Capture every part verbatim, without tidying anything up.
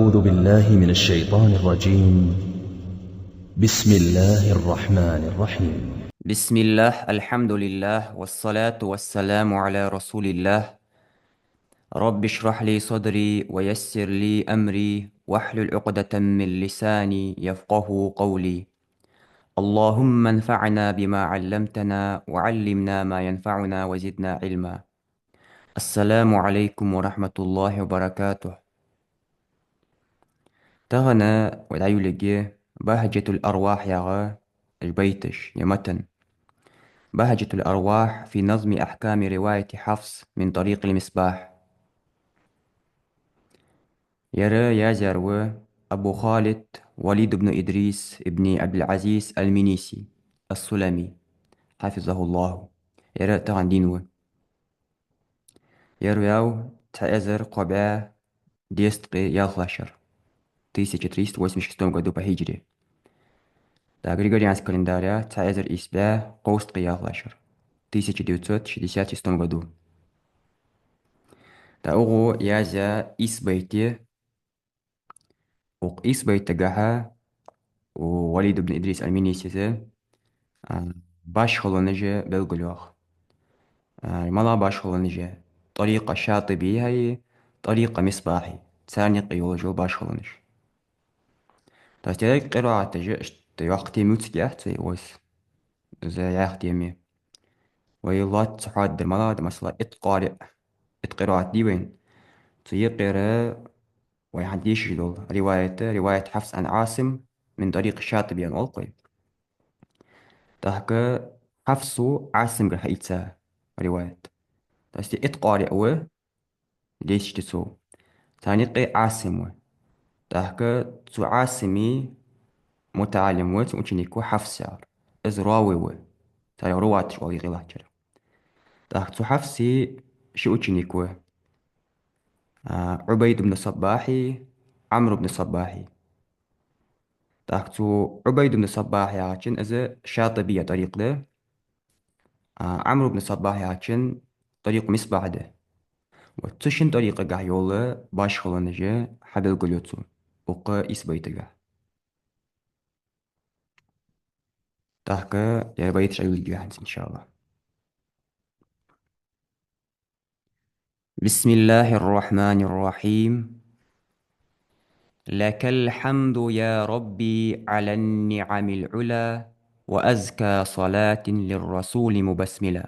أعوذ بالله من الشيطان الرجيم. بسم الله الرحمن الرحيم. بسم الله، الحمد لله، والصلاة والسلام على رسول الله. رب اشرح لي صدري ويسر لي أمري واحلل عقدة من لساني يفقهوا قولي. اللهم انفعنا بما علمتنا وعلمنا ما ينفعنا وزدنا علما. السلام عليكم ورحمة الله وبركاته. Тахан вай дӀайолалургья «بهجة الأرواح» яха байташ, е матн. «بهجة الأرواح في نظم أحكام رواية حفص من طريق المصباح». Ер язъяр ва Абу Халид Валид ибн Идрис ибн Абдул-Азиз ал-Миниси ас-Сулами, хьафизахуллахӀ. Ер тахан дийна ва. Ер ваьв цхьа эзар кхо бӀаь дезткъеи ялхлагӀча шера, тысяча триста восемьдесят шестом году по хиджре. ТӀаккха григориански календарь цхьа эзар ийс бӀаь кховзткъеи ялхлагӀча шера, тысяча девятьсот шестьдесят шестом году. ТӀаккха укхо язъяь ийс байт я. Укх ийс байтагахьа у Валид ибн Идрис ал-Минисица, а, башхалонаш белгалйоах. А, малагӀа башхалонаш? ТӀарикъа ШатӀибийи, тӀарикъа Мисбахьи, царна юкъе йолаш йола башхалонаш. Тастерг къирааташ иштта йоккха тема ювцаргьяц вай укхаза. Из яха тема я. Вай лоацца хьоададар малагӀа да, масала, итт къариъ, итт къираат дий вайна. Цу юкъера вай хӀанз дешаш дола риваят, риваят Хьафс Ӏан Ӏасим мин тӀарикъи ШатӀиби аьнна оал-кх вай. ТӀаккха Хьафсо Ӏасимга хьаийца риваят. Тастерг итт къариъ ва, дешаш да цо. Царна юкъе Ӏасим ва. ТӀаккха цу Ӏасима мутаӀаллим ва, цун ученик ва Хьафс яхар. Из рави ва. Царех руваташ оал гӀилачара. ТӀаккха цу Хьафса ши ученик ва. А, Ӏубайд ибн Саббахьи, Ӏамр ибн Саббахьи. ТӀаккха цу Ӏубайд ибн Саббахь яхачун из ШатӀибийя тӀарикъ да. А, Ӏамр ибн Саббахь яхачун тӀарикъ Мисбахь да. Вот цу шин тӀарикъагахьа йола башхалонаш хьабелгалйо цо укх ийс байтагахьа. ТӀаккха ер байташ Ӏайолалургья хӀанз, иншааллахӀ. بسم الله الرحمن الرحيم. لك الحمد يا ربي على النعم العلى، وأزكى صلاة للرسول مبسملة.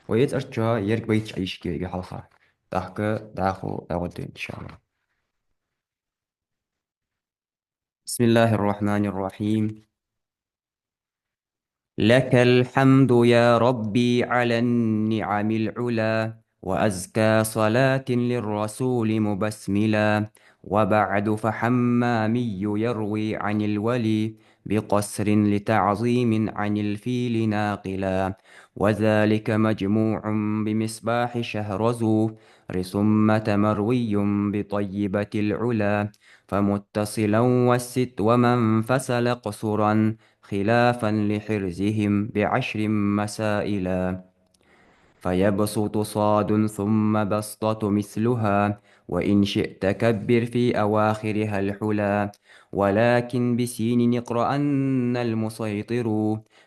Вай цӀерчоа еррига байташ Ӏайшке вайга хьалха. ТӀаккха дӀахо дӀагӀоргда, иншааллахӀ. بسم الله الرحمن الرحيم. لك الحمد يا ربي على النعم العلى، وأزكى صلاة للرسول مبسملة. وبعد فحمامي يروي عن الولي بقصر لتعظيم عن الفيل ناقلا، وذلك مجموع بمصباح شهرزور ثم مروي بطيبة العلا، فمتصلا والست وما انفصل قصرا، خلافا لحرزهم بعشر مسائلا. فيبسط صاد ثم بسطة مثلها، وإن شئت كبر في أواخرها الحلا، ولكن بسين اقرأن المسيطر،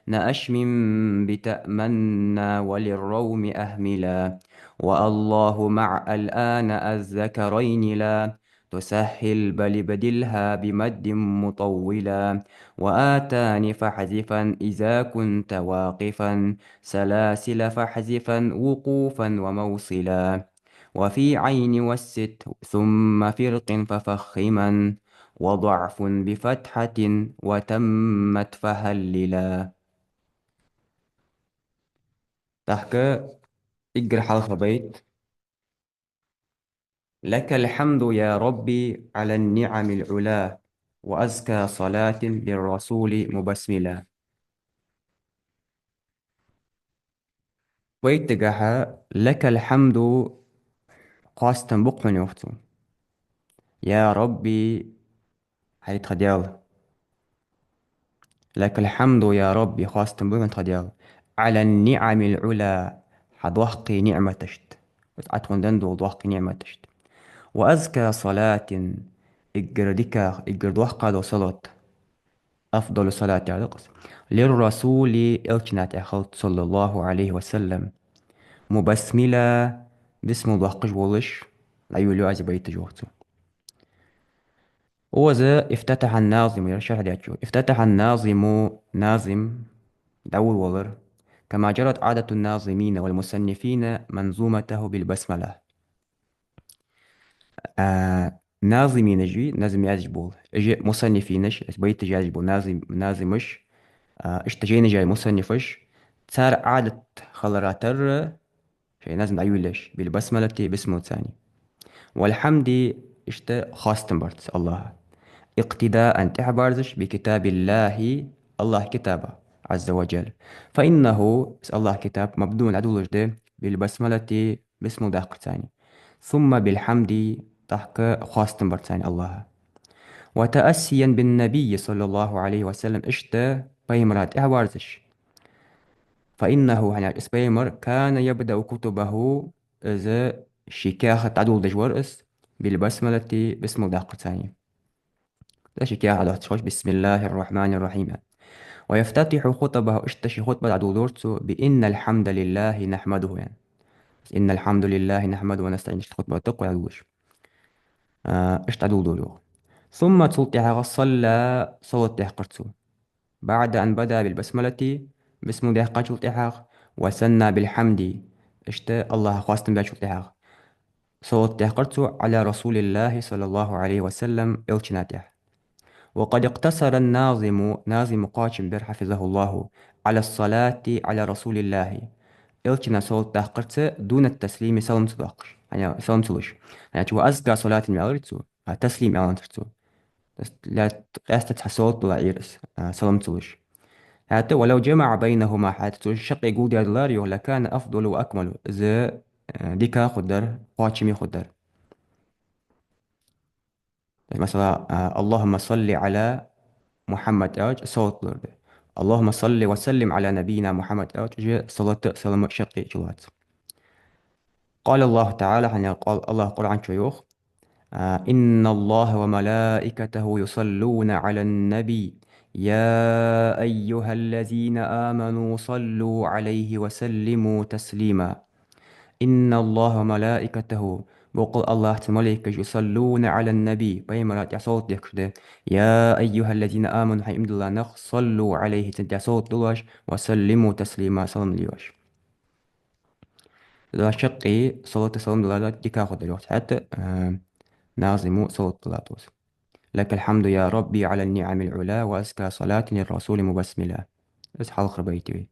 نأشمم بتأمنا وللروم أهملا. والله مع الآن الذكرين لا تسهل بل ابدلها بمد مطولا. وآتان فاحذفا إذا كنت واقفا، سلاسل فاحذفا وقوفا وموصلا. وفي عين والست ثم فرق ففخما، وضعف بفتحة وتمت فهللا. ТӀаккха эггара хьалха байт. لك الحمد يا ربي على النعم العلى، وأزكى صلاة للرسول مبسملة. Байтагахьа لك الحمد, хоастам ба-кх хьона, йоах цо. يا ربي, хӀай тха Даьла. لك الحمد يا ربي, хоастам ба хьона, тха Даьла. على النعم العلى, хьа доккхий ниӀматашта. Ӏа тхона денна дола доккхий ниӀматашта. وأزكى صلاة, эггара дикагӀа, эггара доккхагӀа дола салот. أفضل الصلاة яхилга из. للرسول элчана тӀа хилац, صلى الله عليه وسلم. مبسملا бисмал доаккхаш волаш, дӀайолаю аз из байт, йоах цо. Укхаза افتتح الناظم, яр шархь дечо. افتتح الناظم, назим дӀаволавелар, كما جرت عادة الناظمين والمصنفين منظومته بالبسملة. А, назимаш, назим язъеш бола, уж мусаннифинаш, байташ язъеш бола назим-, назимаш, а, иштта жайнаш яь мусаннифаш, цар Ӏадат хилара тара шоай назим дӀайолаеш, بالبسملة, бисмалаца. والحمد, иштта хоастам барца АллахӀа. اقتداء, тӀехьабарзаш, بكتاب الله, АллахӀа китаба, عز وجل. فإنه, из АллахӀа китаб, مبدوء, дӀадолалуш да, بالبسملة, бисмал даккхарца. ثم بالحمد, тӀаккха хоастам барца АллахӀа. وتأسيا بالنبي صلى الله عليه وسلم, иштта пайхамара тӀехьабарзаш. فإنه, хӀана аьлча из пайхамар, كان يبدأ كتبه, из ший каьхат дӀадоладеш вар из, بالبسملة, бисмал даккхарца. Из ший каьхат дӀадоладеш хилча, بسم الله الرحمن الرحيم. ويفتتح خطبه, иштта ший хутба дӀадоладора цо, بإن الحمد لله نحمده, яхаш. إن الحمد لله نحمده ونستعينه, иштта хутба да-кх вай дӀадоладеш. А, иштта дӀадоладора йоах. ثم, цул тӀехьагӀа, صلى, салот даьккхар цо. بعد أن بدأ بالبسملة, бисмал даьккхачул тӀехьагӀа, وثنى بالحمد, иштта АллахӀа хоастам баьчул тӀехьагӀа, салот даьккхар цо على رسول الله صلى الله عليه وسلم, элчана тӀа. وقد اقتصر الناظم, назимо кхоачам бир, حفظه الله, على الصلاة على رسول الله, элчана салот даккхарца, دون التسليم, салам ца доаккхаш, хӀана, салам ца луш. ХӀана аьлча وأزكى صلاة аьлар цо, а таслим аьннадар цо. Лаьтта къаьстта цхьа салот дилла Ӏийра из, а, салам ца луш. ХӀаьта, ولو جمع بينهما, хӀаьта цу шаккхе гулдаь даларе, йоах, لكان أفضل وأكمل, из, а, дика хургдар, кхоачаме хургдар. Масала, а, اللهم صل على محمد аьлча, салот лур да. اللهم صل وسلم على نبينا محمد аьлча, уж салот а, салам а шаккхе чулоац. قال الله تعالى, хӀана аьлча АллахӀа Къуръан чу йоах, а, إن الله وملائكته يصلون على النبي يا أيها الذين آمنوا صلوا عليه وسلموا تسليما. إن الله وملائكته, боккъала АллахӀа, цун малейкаш, يصلون على النبي, пайхамара тӀа салот дехкаш да. يا أيها الذين آمنوا, хӀай иман дилла нах, صلوا عليه, цунна тӀа салот дулаш, وسلموا تسليما, салам луш. Из шаккхе салот а, салам дилла дика хургдар йоах, хӀаьта, а, назимо салот дилла тӀоз. لك الحمد يا ربي على النعم العلا وأزكى صلاة للرسول مبسملا. Из хьалхара байт я.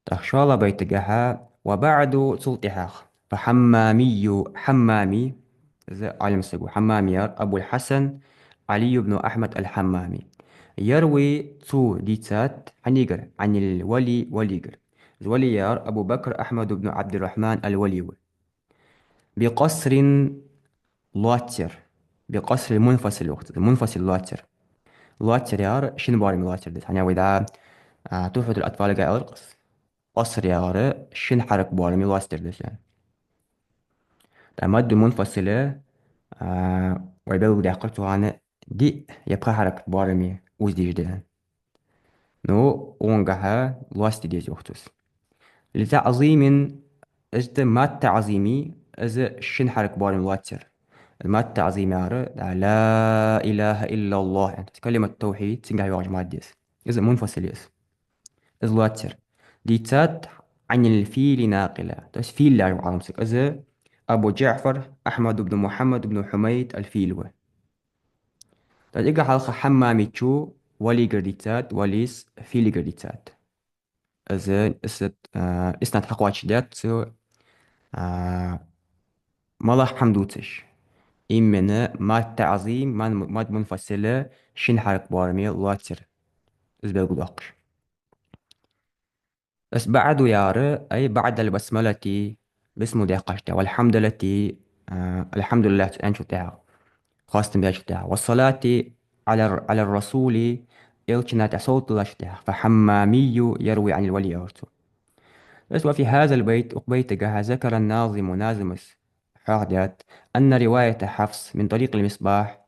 ТӀаккха шоллагӀа байтагахьа, وبعد, цул тӀехьагӀа. فحمامي, Хьаммами, из Ӏалим саг ва, Хьаммами яр, أبو الحسن علي بن أحمد الحمامي. يروي, цо дийцад, хьанигара, عن الولي, валигара. Из вали яр أبو بكر أحمد بن عبد الرحمن الولي ва. بقصر, лоацар. بقصر منفصل, йоах цо, мунфасил лоацар. Лоацар яхар шин боараме лоацар да из. ХӀана аьлча вай дӀа, а, تحفة الأطفال-га аьлар-кх из. Къаср яхар шин хьаракат боараме лоацар да из. ТӀаккха мадду мунфасил, а, вай белгалдаьккхар цу хана диъ е пхи хьаракат боараме уза дезаш да. Ну, укхангахьа лоаца де деза, йоах цо. لتعظيم, из да мадд таӀзими, из шин хьаракат боараме лоацар. Мадд таӀзим яхар, لا إله إلا الله, яӀни, калимат тавхьид, цунгахьа йоагӀаш мадд я из. Из мунфасил я из. Из лоацар. Дийцад عن الفيل ناقلا. То есть фил яхаш ва Ӏалам саг. Из Абу ДжаӀфар Ахьмад ибн Мухьаммад ибн Хьумайд аль-Фил ва. ТӀаккха ига хьалха Хьаммамичо валигара дийцад, валис филигара дийцад. Из, из, а, иснад хьакхоачашдаьд цо, а, малагӀа хӀама дувцаш. Именно мадд таӀзим, ман-, мадд мунфасил шин хьаракат боараме лоацар. Из белгалдоаккхаш. Из بعد яхар, أي بعد البسملة, бисмал даьккхачул тӀехьагӀа, والحمد لله, а, الحمد لله аьнначул тӀехьагӀа, хоастам баьчул тӀехьагӀа, والصلاة على الر-, على الرسول, элчана тӀа салот диллачул тӀехьагӀа, فحمامي يروي عن الولي, аьлар цо. Из وفي هذا البيت, укх байтагахьа, ذكر الناظم, назимо, хьоахадаьд, أن رواية حفص من طريق المصباح،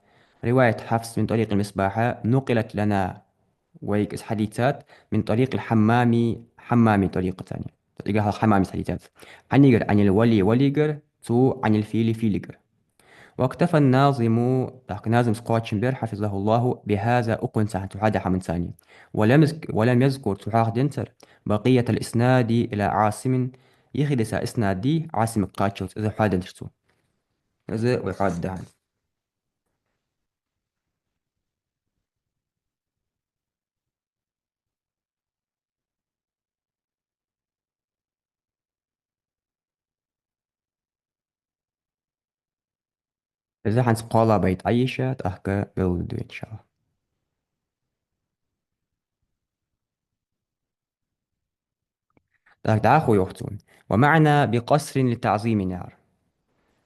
رواية حفص من طريق المصباح نقلت لنا، вайга из хьадийцад, من طريق الحمام، Хьаммами тӀарикъа цани. Цигахьа Хьаммамис хьадийцад. Хьанигара, عن الولي, Валигара, цо عن الفيل, Филигара. واكتفى الناظم, тӀаккха назимас кхоачам бир, حفظه الله, بهذا, укхунца, цо хьоахадаь хӀаманцани. ولم يذك-، ولم يذكر, цо хьоахаденацар, بقية الإسناد إلى عاصم, юхедиса иснад дий, Ӏасимага кхаччалца, из хьоахаденацар цо. Из вай хьоахадаьд. Из хӀанз кхоалагӀа байт Ӏайийша, тӀаккха белгалду, иншаАллахӀ. ТӀаккха дӀахо йоах цо: ومعنى بقصر للتعظيم яхар.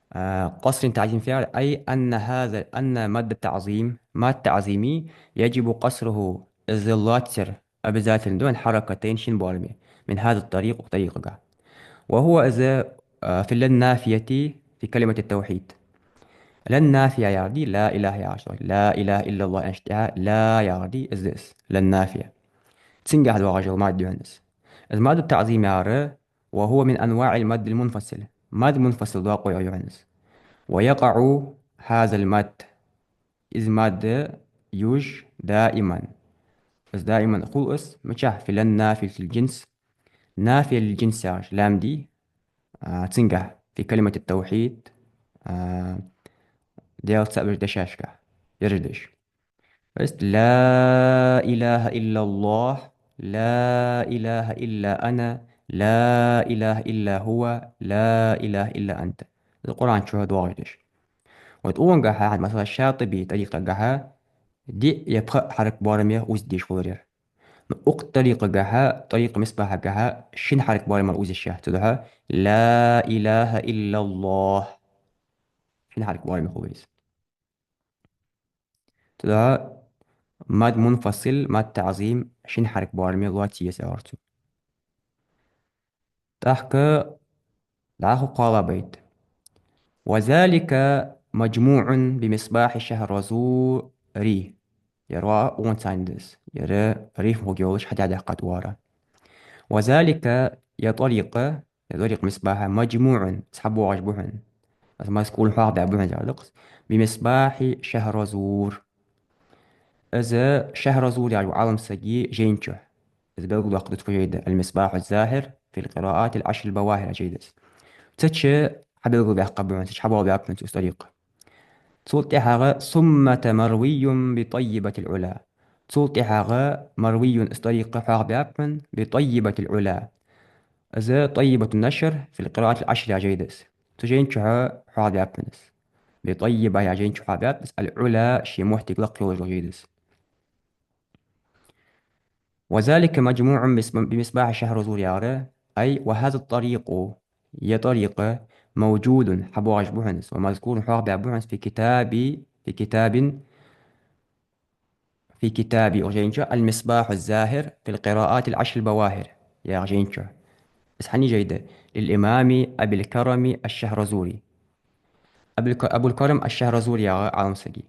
А, قصر للتعظيم фу яхар, أي أن هذا، أن مد التعظيم، мадд таӀзими, يجب قصره, из лоацар обязательно да вайна, حركتين, шин боараме, من هذا الطريق, укх тӀарикъагахьа. وهو, из, а, في لا النافية في كلمة التوحيد. Ла нафия яхар дий, لا إله яхаш, لا إله إلا الله аьнначул тӀехьа لا яхар дий, из да из, لا النافية. Цунгахьа доагӀаш дола мадд да хьона из. Из мадд таӀзим яхар, وهو من أنواع المد المنفصل. Мадд мунфасил доакъоех я хьона из. ويقع هذا المد. Из мадд юаш دائما. Из دائما хул из, мичахьа, في لا النافية للجنس. Нафия лил-джинс яхаш лам дий, а, цунгахьа, في كلمة التوحيد, а, Даьла цаӀ волча дешашкахьа, ераш деш. То есть, لا إله إلا الله، لا إله إلا أنا، لا إله إلا هو، لا إله إلا أنت. Из Къуръан чу доагӀаш деш. Вот укхангахьа, масала, ШатӀиби тӀарикъагахьа диъ е пхиъ хьаракат боараме узаш хулар ер. Но укх тӀарикъагахьа, тӀарикъ мисбахьагахьа шин хьаракат боараме узаш я. Цудухьа لا إله إلا الله. Шин хьаракат боараме хул из. Цудухьа мадд мунфасил, мадд таӀзим шин хьаракат боараме лоаца еза яхар цо. ТӀаккха дӀахо кхоалагӀа байт. وذلك مجموع بمصباح الشهرزوري. Ер ва укхунца да из. Ер рифма хургйолаш хьадаьдаьккхад вара. وذلك, ер тӀарикъ, ер тӀарикъ мисбахь, مجموع, цхьабоагӀаш ба хьона. Аз мазкур хьоахабаь ба хьона, яхар да-кх из. بمصباح شهرزور. Из Шахразур яхача Ӏалам сага жайна чу. Из белгалдоаккхаш да цу жайна: المصباح الزاهر في القراءات العشر البواهر яхача жайна. Цу чу хьабелгалбаьккха ба хьона, цу чу хьабоагӀабаьб хьона цо из тӀарикъ. Цул тӀехьагӀа ثم مروي بطيبة العلا. Цул тӀехьагӀа مروي, из тӀарикъ хьоахабаьб хьона, بطيبة العلا. Из طيبة النشر في القراءات العشر яхача жайна. Цу жайна чу хьоахабаьб хьона из. بطيبة яхача жайна чу хьоахабаьб из, العلا, ший моттиг лакха йолаш йола жайна. وذلك مجموع بمص-، بمصباح شهرزور яхар, أي وهذا الطريق, ер тӀарикъ, موجود, хьабоагӀаш ба хьона из, ومذكور, хьоахабаьб ба хьона из, في كتاب، في كتاب, في كتاب, укх жайна чу, المصباح الزاهر في القراءات العشر البواهر яхача жайна чу. Из хьан жай да? للإمام أبي الكرم الشهرزوري. Абул-, Абул-Карам аш-Шахразури яха Ӏалам сага.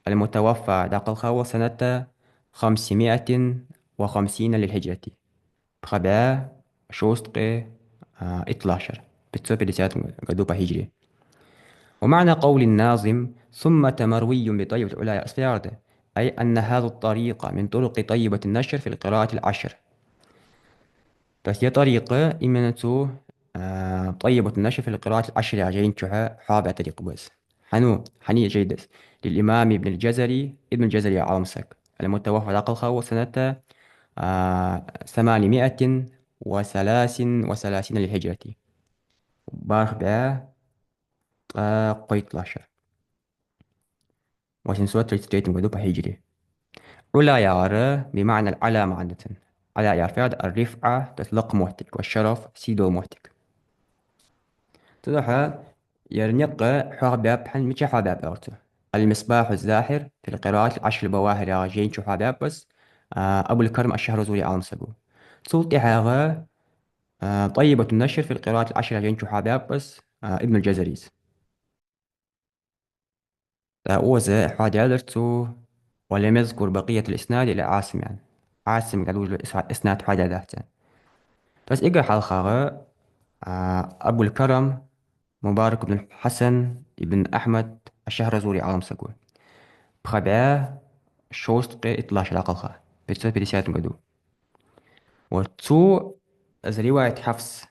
المتوفى, дӀакхалха вола, سنة خمسمائة وخمسين للهجرة. Пхи бӀаь шовзткъеи, а, итлагӀча шера. Пятьсот пятидесятом году по хиджре. ومعنى قول الناظم: ثم مروي بطيبة العلا, из фу яхар да? أي أن هذا الطريق من طرق طيبة النشر في القراءات العشر. То есть ер тӀарикъ именно цу, а, طيبة النشر في القراءات العشر яхача жайна чу хьоахабаь тӀарикъ ба из. Хьан, хьан жай да из? للإمام ابن الجزري, Ибн Джазари яха Ӏалам саг. المتوفى, дӀакхалха вола, سنة, а, ثمانمائة وثلاث وثلاثين للهجرة. БархӀ бӀаь ткъаь кхойтталагӀча шера. Восемьсот тридцать третьем году по хиджре. Ӏула яхар بمعنى العلى маӀан да цун. Ӏула яхар фу яхар да? الرفعة, то есть лакха моттиг, والشرف, сий дола моттиг. Цудухьа ер никъ хьоахабаьб хьона, мичахьа хьоахабаьб аьлча цо? المصباح الزاهر في القراءات العشر البواهر яхача жайна чу хьоахабаьб из, а, Абул-Карам аш-Шахразури Ӏалам саго. Цул тӀехьагӀа, а, طيبة النشر في القراءات العشر яхача жайна чу хьоахабаьб из, а, Ибн Джазарис. ТӀаккха укхаза хьоадаьдар цо: «ولم يذكر بقية الإسناد إلى عاصم», яӀни, Ӏасимага дувцаш дола ис-, иснад хьоадаьдац, яӀни. ТӀаккха эггара хьалхагӀа, а, Абул-Карам Мубарак ибн Хьасан ибн Ахьмад аш-Шахразури Ӏаламсаг ва. Пхи бӀаь шовзткъеи итталагӀча шера дӀакхелха, пятьсот пятьдесятом году. Вот цо из риваят Хьафс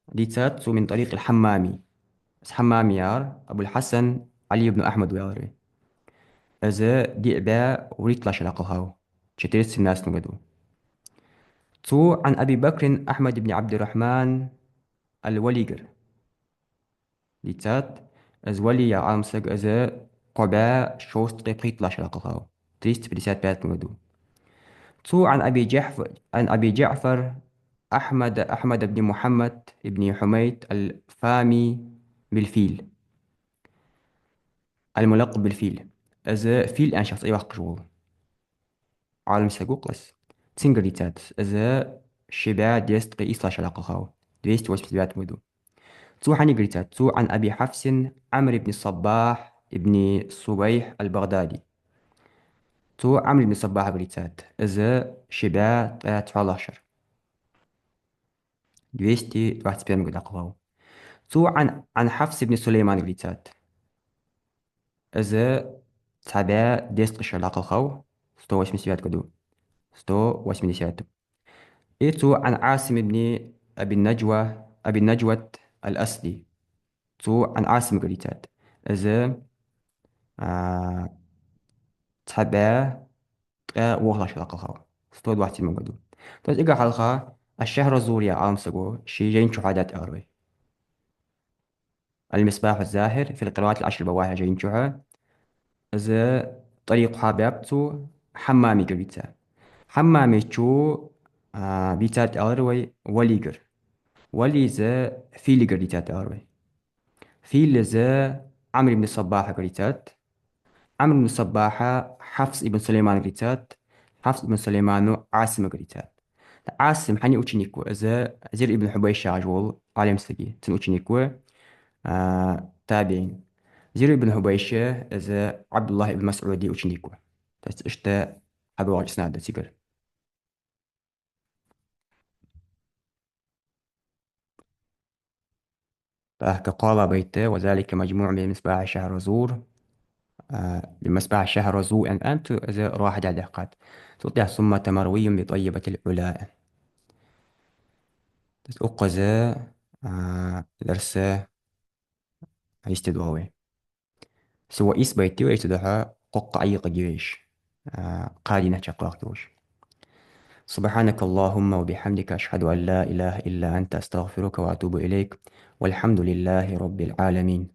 дийцад цо من طريق الحمامي. Из Хьаммами яр Абул-Хьасан Ӏали ибн Ахьмад ва аьлар вай. Из диъ бӀаь вурийтталагӀча шера дӀакхелхав, четыреста семнадцатом году. Цо عن أبي بكر أحمد بن عبد الرحمن الوليجر дийцад, из Вали яха Ӏаламсаг, из кхо бӀаь шовзткъеи пхийтталагӀча шера дӀакхелхав, триста пятьдесят пятом году. Цо عن أبي جعف-، عن أبي جعفر أحمد، أحمد بن محمد بن حميد الفامي بالفيل، الملقب بالفيل. Из Фил аьнна шахьца цӀи йоаккхаш вола Ӏаламсаг ва-кх из. Цунгара дийцад из, из ши бӀаь дезткъеи ийслагӀча шера дӀакхелхав, двести восемьдесят девятом году. Цо хьанагара дийцад? Цо عن أبي حفص عمرو بن الصباح بن صبيح البغدادي. Цо Ӏамр ибн Саббахьагара дийцад, из ши бӀаь ткъаь цхьоалагӀча шера, двести двадцать первом году дӀакхелхав. Цо عن، عن حفص بن سليمان-гара дийцад, из цхьа бӀаь дезткъа шера дӀакхелхав, сто восемьдесят девятом году, сто восьмидесятом. И цо عن عاصم بن أبي النجوى، أبي النجود الأسدي. Цо عن Ӏасимагара дийцад, из, а, цхьа бӀаь ткъаь ворхӀлагӀча шера дӀакхелхав, сто двадцать седьмом году. ТӀаккха эггара хьалха аш-Шахразури яха Ӏаламсаго ший жайна чу хьоадаьд аьлар вай. المصباح الزاهر في القراءات العشر البواهر жайна чухь. Из тӀарикъ хьоабаьб цо Хьаммамигара дийца. Хьаммамичо, а, дийцад аьлар вай Валигара. Вали из Филигара дийцад аьлар вай. Фил из Ӏамр ибн Саббахьагара дийцад. Ӏамр ибн Саббахьа Хьафс ибн Сулаймангара дийцад. Хьафс ибн Сулаймана Ӏасимагара дийцад. Ӏасим хьанна ученик ва? Из Зир ибн Хьубайш яхаш вола Ӏалимсага, цун ученик ва, а, табиӀин. Зир ибн Хьубайш, из Ӏабдуллахь ибн МасӀуда ученик ва. То есть иштта хьадоагӀаш иснад да цигара. ТӀаккха кхоалагӀа байт: «وذلك مجموع بمصباح الشهرزور». А, بمصباح الشهرزو аьнна, аьнна, цо из ро хьадаьдаьккхад. Цул тӀехьа: «ثم مروي بطيبة العلا». То есть укхаза, а, дарс йистедоагӀа вай. Всего ийс байт я вай, цудухьа кхоккха Ӏайха гивеш, а, кхаь дийнахьа чакхваккха йиш. سبحانك اللهم وبحمدك، أشهد أن لا إله إلا أنت، أستغفرك وأتوب إليك، والحمد لله رب العالمين.